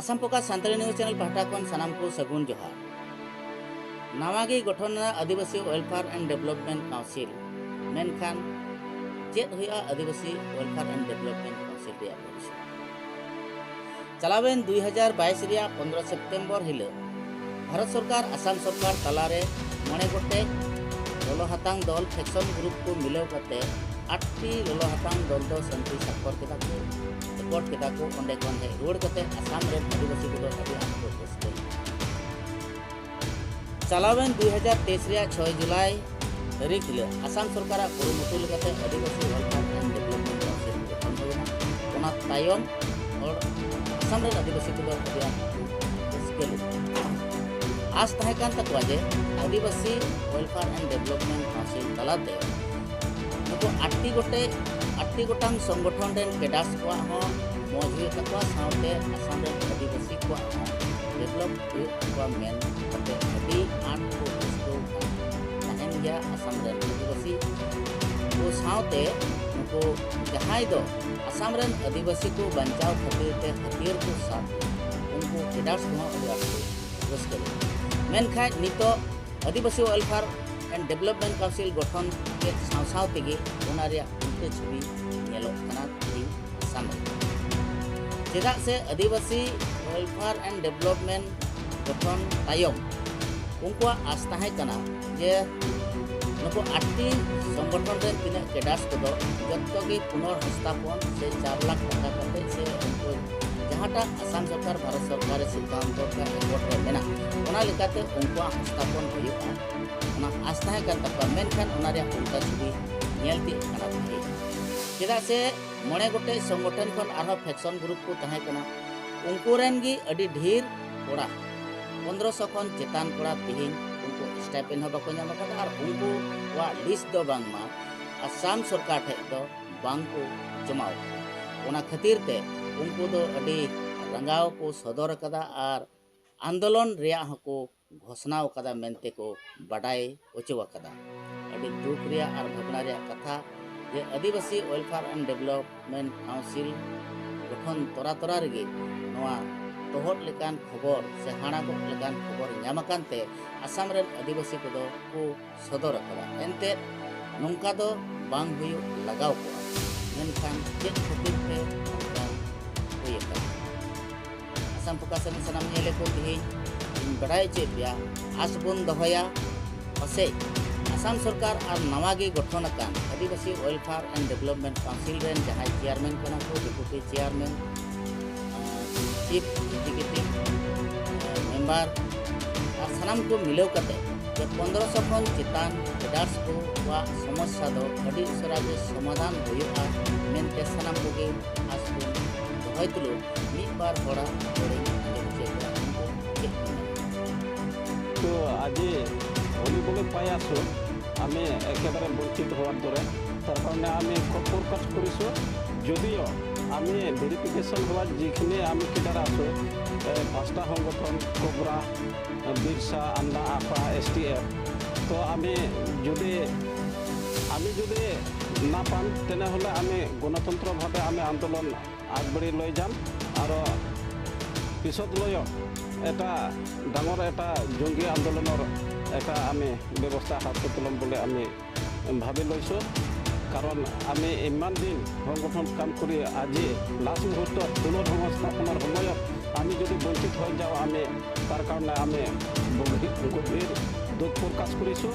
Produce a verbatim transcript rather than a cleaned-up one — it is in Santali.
ᱟᱥᱟᱢ ᱯᱚᱠᱟ ᱥᱟᱱᱛᱟᱲᱤ ᱱᱤᱭᱩᱡᱽ ᱪᱮᱱᱮᱞ ᱯᱟᱦᱴᱟ ᱠᱷᱚᱱ ᱥᱟᱱᱟᱢ ᱠᱚ ᱥᱟᱹᱜᱩᱱ ᱡᱚᱦᱟᱨ᱾ ᱱᱟᱣᱟ ᱜᱮ ᱜᱚᱴᱷᱚᱱ ᱮᱱᱟ ᱟᱹᱫᱤᱵᱟᱹᱥᱤ ᱳᱭᱮᱞᱯᱷᱮᱭᱟᱨ ᱮᱱᱰ ᱰᱮᱵᱷᱞᱚᱯᱢᱮᱱᱴ ᱠᱟᱣᱩᱱᱥᱤᱞ, ᱢᱮᱱᱠᱷᱟᱱ ᱪᱮᱫ ᱦᱩᱭᱩᱜᱼᱟ ᱟᱹᱫᱤᱵᱟᱹᱥᱤ ᱳᱭᱮᱞᱯᱷᱮᱭᱟᱨ ᱮᱱᱰ ᱰᱮᱵᱷᱞᱚᱯᱢᱮᱱᱴ ᱠᱟᱣᱩᱱᱥᱤᱞ ᱨᱮᱭᱟᱜ ᱵᱷᱚᱵᱤᱥᱥᱚᱛ? ᱪᱟᱞᱟᱣᱮᱱ ᱫᱩᱭ ᱦᱟᱡᱟᱨ ᱵᱟᱭᱤᱥ ᱨᱮᱭᱟᱜ ᱯᱚᱱᱫᱽᱨᱚ ᱥᱮᱯᱴᱮᱢᱵᱚᱨ ᱦᱤᱞᱳᱜ ᱵᱷᱟᱨᱚᱛ ᱥᱚᱨᱠᱟᱨ ᱟᱥᱟᱢ ᱥᱚᱨᱠᱟᱨ ᱛᱟᱞᱟᱨᱮ ᱢᱚᱬᱮ ᱜᱚᱴᱮᱡ ᱞᱚᱞᱚ ᱦᱟᱛᱟᱝ ᱫᱚᱞ, ᱯᱷᱮᱠᱥᱚᱱ ᱜᱨᱩᱯ ᱠᱚ ᱢᱤᱞᱟᱹᱣ ᱠᱟᱛᱮ ᱟᱴᱴᱤ ᱞᱚᱞᱚ ᱦᱟᱛᱟᱝ ᱫᱚᱞ ᱫᱚ ᱥᱟᱹᱱᱛᱤ ᱥᱟᱠᱠᱷᱚᱨ ᱠᱮᱫᱟ ᱠᱚ, ᱮᱠᱚᱨᱰ ᱠᱮᱫᱟ ᱠᱚ᱾ ᱚᱸᱰᱮ ᱠᱷᱚᱱ ᱦᱮᱡ ᱨᱩᱣᱟᱹᱲ ᱠᱟᱛᱮ ᱟᱥᱟᱢ ᱨᱮᱱ ᱟᱹᱫᱤᱵᱟᱹᱥᱤ ᱠᱚᱫᱚ ᱟᱹᱰᱤ ᱟᱸᱴ ᱠᱚ ᱨᱟᱹᱥᱠᱟᱹ ᱞᱮᱱᱟ᱾ ᱪᱟᱞᱟᱣᱮᱱ ᱫᱩᱭ ᱦᱟᱡᱟᱨ ᱛᱮᱭᱤᱥ ᱨᱮᱭᱟᱜ ᱪᱷᱚᱭ ᱡᱩᱞᱟᱭ ᱛᱟᱹᱨᱤᱠᱷ ᱦᱤᱞᱳᱜ ᱟᱥᱟᱢ ᱥᱚᱨᱠᱟᱨᱟᱜ ᱠᱩᱨᱩᱢᱩᱴᱩ ᱞᱮᱠᱟᱛᱮ ᱟᱹᱫᱤᱵᱟᱹᱥᱤ ᱳᱭᱮᱞᱯᱷᱮᱭᱟᱨ ᱮᱱᱰ ᱰᱮᱵᱷᱞᱚᱯᱢᱮᱱᱴ ᱠᱟᱣᱩᱱᱥᱤᱞ ᱜᱚᱴᱷᱚᱱ ᱦᱩᱭᱮᱱᱟ᱾ ᱚᱱᱟ ᱛᱟᱭᱚᱢ ᱦᱚᱲ, ᱟᱥᱟᱢ ᱨᱮᱱ ᱟᱹᱫᱤᱵᱟᱹᱥᱤ ᱠᱚᱫᱚ ᱟᱹᱰᱤ ᱟᱸᱴ ᱠᱚ ᱨᱟᱹᱥᱠᱟᱹ ᱞᱮᱱᱟ᱾ ᱟᱥ ᱛᱟᱦᱮᱸ ᱠᱟᱱ ᱛᱟᱠᱚᱣᱟ ᱡᱮ ᱟᱹᱫᱤᱵᱟᱹᱥᱤ ᱳᱭᱮᱞᱯᱷᱮᱭᱟᱨ ᱮᱱᱰ ᱰᱮᱵᱷᱞᱚᱯᱢᱮᱱᱴ ᱠᱟᱣᱩᱱᱥᱤᱞ ᱛᱟᱞᱟᱛᱮ ᱱᱩᱠᱩ ᱟᱴᱴᱤ ᱜᱚᱴᱮᱡ, ᱟᱴᱴᱤ ᱜᱚᱴᱟᱝ ᱥᱚᱝᱜᱚᱴᱷᱚᱱ ᱨᱮᱱ ᱠᱮᱰᱟᱨᱥ ᱠᱚᱣᱟᱜ ᱦᱚᱸ ᱢᱚᱡᱽ ᱦᱩᱭᱩᱜ ᱛᱟᱠᱚᱣᱟ, ᱥᱟᱶᱛᱮ ᱟᱥᱟᱢ ᱨᱮᱱ ᱟᱹᱫᱤᱵᱟᱹᱥᱤ ᱠᱚᱣᱟᱜ ᱦᱚᱸ ᱰᱮᱵᱷᱞᱚᱯ ᱦᱩᱭᱩᱜ ᱛᱟᱠᱚᱣᱟ ᱢᱮᱱ ᱠᱟᱛᱮ ᱟᱹᱰᱤ ᱟᱸᱴ ᱠᱚ ᱨᱟᱹᱥᱠᱟᱹ ᱠᱟᱱ ᱛᱟᱦᱮᱱ ᱜᱮᱭᱟ ᱟᱥᱟᱢ ᱨᱮᱱ ᱟᱹᱫᱤᱵᱟᱹᱥᱤ ᱠᱚ ᱥᱟᱶᱛᱮ ᱱᱩᱠᱩ ᱡᱟᱦᱟᱸᱭ ᱫᱚ ᱟᱥᱟᱢ ᱨᱮᱱ ᱟᱹᱫᱤᱵᱟᱹᱥᱤ ᱠᱚ ᱵᱟᱧᱪᱟᱣ ᱠᱷᱟᱹᱛᱤᱨ ᱛᱮ ᱦᱟᱹᱛᱭᱟᱹᱨ ᱠᱚ ᱥᱟᱵ, ᱩᱱᱠᱩ ᱠᱮᱰᱟᱨᱥ ᱠᱚᱦᱚᱸ ᱟᱹᱰᱤ ᱟᱸᱴ ᱠᱚ ᱨᱟᱹᱥᱠᱟᱹ ᱞᱮᱱᱟ᱾ ᱢᱮᱱᱠᱷᱟᱱ ᱱᱤᱛᱚᱜ ᱟᱹᱫᱤᱵᱟᱹᱥᱤ ᱳᱭᱮᱞᱯᱷᱮᱭᱟᱨ ᱮᱱᱰ ᱰᱮᱵᱷᱞᱚᱯᱢᱮᱱᱴ ᱠᱟᱣᱩᱱᱥᱤᱞ ᱜᱚᱴᱷᱚᱱ ᱠᱮᱫ ᱥᱟᱶ ᱥᱟᱶ ᱛᱮᱜᱮ ᱚᱱᱟ ᱨᱮᱭᱟᱜ ᱩᱞᱴᱟᱹ ᱪᱷᱚᱵᱤ ᱧᱮᱞᱚᱜ ᱠᱟᱱᱟ ᱛᱮᱦᱮᱧ ᱟᱥᱟᱢ ᱨᱮ᱾ ᱪᱮᱫᱟᱜ ᱥᱮ ᱟᱹᱫᱤᱵᱟᱹᱥᱤ ᱳᱭᱮᱞᱯᱷᱮᱭᱟᱨ ᱮᱱᱰ ᱰᱮᱵᱷᱞᱚᱯᱢᱮᱱᱴ ᱜᱚᱴᱷᱚᱱ ᱛᱟᱭᱚᱢ ᱩᱱᱠᱩᱣᱟᱜ ᱟᱥ ᱛᱟᱦᱮᱸ ᱠᱟᱱᱟ ᱡᱮ ᱱᱩᱠᱩ ᱟᱴᱴᱤ ᱥᱚᱝᱜᱚᱴᱷᱚᱱ ᱨᱮᱱ ᱛᱤᱱᱟᱹᱜ ᱠᱮᱰᱟᱨᱥ ᱠᱚᱫᱚ ᱡᱚᱛᱚ ᱜᱮ ᱯᱩᱱᱚᱨ ᱦᱚᱥᱛᱟᱯᱚᱱ ᱥᱮ ᱪᱟᱨ ᱞᱟᱠᱷ ᱴᱟᱠᱟ ᱠᱟᱛᱮ ᱥᱮ ᱩᱱᱠᱩ ᱡᱟᱦᱟᱸᱴᱟᱜ ᱟᱥᱟᱢ ᱥᱚᱨᱠᱟᱨ ᱵᱷᱟᱨᱚᱛ ᱥᱚᱨᱠᱟᱨ ᱨᱮ ᱥᱤᱫᱽᱫᱷᱟᱱᱛᱚ ᱨᱮ ᱮᱠᱚᱨᱰ ᱨᱮ ᱢᱮᱱᱟᱜ, ᱚᱱᱟ ᱞᱮᱠᱟᱛᱮ ᱩᱱᱠᱩᱣᱟᱜ ᱦᱚᱥᱛᱟᱯᱚᱱ ᱦᱩᱭᱩᱜᱼᱟ᱾ ᱚᱱᱟ ᱟᱥ ᱛᱟᱦᱮᱸ ᱠᱟᱱ ᱛᱟᱠᱚᱣᱟ, ᱢᱮᱱᱠᱷᱟᱱ ᱚᱱᱟ ᱨᱮᱭᱟᱜ ᱩᱞᱴᱟ ᱪᱷᱚᱵᱤ ᱧᱮᱞ ᱛᱤᱭᱳᱜ ᱠᱟᱱᱟ ᱛᱮᱦᱮᱧ᱾ ᱪᱮᱫᱟᱜ ᱥᱮ ᱢᱚᱬᱮ ᱜᱚᱴᱮᱡ ᱥᱚᱝᱜᱚᱴᱷᱚᱱ ᱠᱷᱚᱱ ᱟᱨᱦᱚᱸ ᱯᱷᱮᱠᱥᱚᱱ ᱜᱨᱩᱯ ᱠᱚ ᱛᱟᱦᱮᱸ ᱠᱟᱱᱟ, ᱩᱱᱠᱩ ᱨᱮᱱ ᱜᱮ ᱟᱹᱰᱤ ᱰᱷᱮᱨ ᱠᱚᱲᱟ, ᱯᱚᱱᱫᱽᱨᱚᱥᱚ ᱠᱷᱚᱱ ᱪᱮᱛᱟᱱ ᱠᱚᱲᱟ ᱛᱮᱦᱮᱧ ᱩᱱᱠᱩ ᱥᱴᱟᱭᱯᱮᱱᱰ ᱦᱚᱸ ᱵᱟᱠᱚ ᱧᱟᱢ ᱟᱠᱟᱫᱟ ᱟᱨ ᱩᱱᱠᱩᱣᱟᱜ ᱞᱤᱥᱴ ᱫᱚ ᱵᱟᱝᱢᱟ ᱟᱥᱟᱢ ᱥᱚᱨᱠᱟᱨ ᱴᱷᱮᱡ ᱫᱚ ᱵᱟᱝ ᱠᱚ ᱡᱚᱢᱟᱣ ᱟᱠᱟᱫᱟ᱾ ᱚᱱᱟ ᱠᱷᱟᱹᱛᱤᱨ ᱛᱮ ᱩᱱᱠᱩ ᱫᱚ ᱟᱹᱰᱤ ᱨᱟᱸᱜᱟᱣ ᱠᱚ ᱥᱚᱫᱚᱨ ᱟᱠᱟᱫᱟ ᱟᱨ ᱟᱱᱫᱳᱞᱚᱱ ᱨᱮᱭᱟᱜ ᱦᱚᱸᱠᱚ ᱜᱷᱳᱥᱱᱟᱣ ᱟᱠᱟᱫᱟ ᱢᱮᱱᱛᱮ ᱠᱚ ᱵᱟᱰᱟᱭ ᱦᱚᱪᱚ ᱟᱠᱟᱫᱟ᱾ ᱟᱹᱰᱤ ᱫᱩᱠ ᱨᱮᱭᱟᱜ ᱟᱨ ᱵᱷᱟᱵᱽᱱᱟ ᱨᱮᱭᱟᱜ ᱠᱟᱛᱷᱟ ᱡᱮ ᱟᱹᱫᱤᱵᱟᱹᱥᱤ ᱳᱭᱮᱞᱯᱷᱮᱭᱟᱨ ᱮᱱᱰ ᱰᱮᱵᱷᱞᱚᱯᱢᱮᱱᱴ ᱠᱟᱣᱩᱱᱥᱤᱞ ᱜᱚᱴᱷᱚᱱ ᱛᱚᱨᱟ ᱛᱚᱨᱟ ᱨᱮᱜᱮ ᱱᱚᱣᱟ ᱛᱚᱦᱚᱫ ᱞᱮᱠᱟᱱ ᱠᱷᱚᱵᱚᱨ ᱥᱮ ᱦᱟᱱᱟ ᱜᱚᱫ ᱞᱮᱠᱟᱱ ᱠᱷᱚᱵᱚᱨ ᱧᱟᱢ ᱟᱠᱟᱱ ᱛᱮ ᱟᱥᱟᱢ ᱨᱮᱱ ᱟᱹᱫᱤᱵᱟᱹᱥᱤ ᱠᱚᱫᱚ ᱠᱚ ᱥᱚᱫᱚᱨ ᱟᱠᱟᱫᱟ᱾ ᱮᱱᱛᱮᱫ ᱱᱚᱝᱠᱟ ᱫᱚ ᱵᱟᱝ ᱦᱩᱭᱩᱜ ᱞᱟᱜᱟᱣ ᱠᱚᱜᱼᱟ, ᱢᱮᱱᱠᱷᱟᱱ ᱪᱮᱫ ᱠᱷᱟᱹᱛᱤᱨ ᱛᱮ ᱱᱚᱝᱠᱟ ᱦᱩᱭ ᱟᱠᱟᱱᱟ? ᱟᱥᱟᱢ ᱯᱷᱳᱠᱟᱥ ᱨᱮᱱ ᱥᱟᱱᱟᱢ ᱧᱮᱞᱮ ᱠᱚ ᱛᱮᱦᱮᱧ ᱤᱧ ᱵᱟᱰᱟᱭ ᱦᱚᱪᱚᱭᱮᱫ ᱯᱮᱭᱟ, ᱟᱥ ᱵᱚᱱ ᱫᱚᱦᱚᱭᱟ ᱯᱟᱥᱮᱡ ᱟᱥᱟᱢ ᱥᱚᱨᱠᱟᱨ ᱟᱨ ᱱᱟᱣᱟ ᱜᱮ ᱜᱚᱴᱷᱚᱱ ᱟᱠᱟᱱ ᱟᱹᱫᱤᱵᱟᱹᱥᱤ Welfare and Development Council ᱨᱮᱱ ᱡᱟᱦᱟᱸᱭ ᱪᱮᱭᱟᱨᱢᱮᱱ ᱠᱟᱱᱟ ᱠᱚ, deputy chairman, chip executive member ᱟᱨ ᱥᱟᱱᱟᱢ ᱠᱚ ᱢᱤᱞᱟᱹᱣ ᱠᱟᱛᱮ ᱡᱮ ᱯᱚᱱᱫᱽᱨᱚᱥᱚ ᱠᱷᱚᱱ ᱪᱮᱛᱟᱱ ᱠᱮᱰᱟᱨᱥ ᱠᱚᱣᱟᱜ ᱥᱚᱢᱚᱥᱥᱟ ᱫᱚ ᱟᱹᱰᱤ ᱩᱥᱟᱹᱨᱟ ᱜᱮ ᱥᱚᱢᱟᱫᱷᱟᱱ ᱦᱩᱭᱩᱜᱼᱟ ᱢᱮᱱᱛᱮ ᱥᱟᱱᱟᱢ ᱠᱚᱜᱮ ᱟᱥ ᱵᱚᱱ ᱫᱚᱦᱚᱭ ᱛᱩᱞᱩᱡ ᱢᱤᱫ ᱵᱟᱨ ᱦᱚᱲᱟᱜ ᱨᱚᱲᱤᱧ ᱟᱸᱡᱚᱢ ᱦᱚᱪᱚᱭᱮᱫ ᱠᱚᱣᱟ᱾ ᱩᱱᱠᱩ ᱪᱮᱫ ᱠᱚ ᱢᱮᱱᱟ? ᱛᱚ ᱟᱡᱮ ᱚᱞᱤ ᱵᱚᱞᱮ ᱯᱟᱭᱟᱥᱚ আমি একেবাৰে বঞ্চিত হোৱাৰ দৰে। তাৰ কাৰণে আমি খুব ফ'কাছ কৰিছোঁ। যদিও আমি ভেৰিফিকেশ্যন হোৱাত যিখিনি আমি কেডাৰ আছোঁ, এ, পাঁচটা সংগঠন, কোব্ৰা, বিৰচা, আন্না, আফা, এছ টি এফ, তো আমি যদি, আমি যদি নাপাম, তেনেহ'লে আমি গণতন্ত্ৰভাৱে আমি আন্দোলন আগবাঢ়ি লৈ যাম আৰু পিছত লৈও এটা ডাঙৰ এটা জংগী আন্দোলনৰ এটা আমি ব্যৱস্থা হাতত ল'ম বুলি আমি ভাবি লৈছোঁ। কাৰণ আমি ইমান দিন সংগঠন কাম কৰি আজি লাষ্ট মুহূৰ্তত পুনৰ সংস্থাপনৰ সময়ত আমি যদি বঞ্চিত হৈ যাওঁ, আমি তাৰ কাৰণে আমি গভীৰ, গভীৰ দুখ প্ৰকাশ কৰিছোঁ।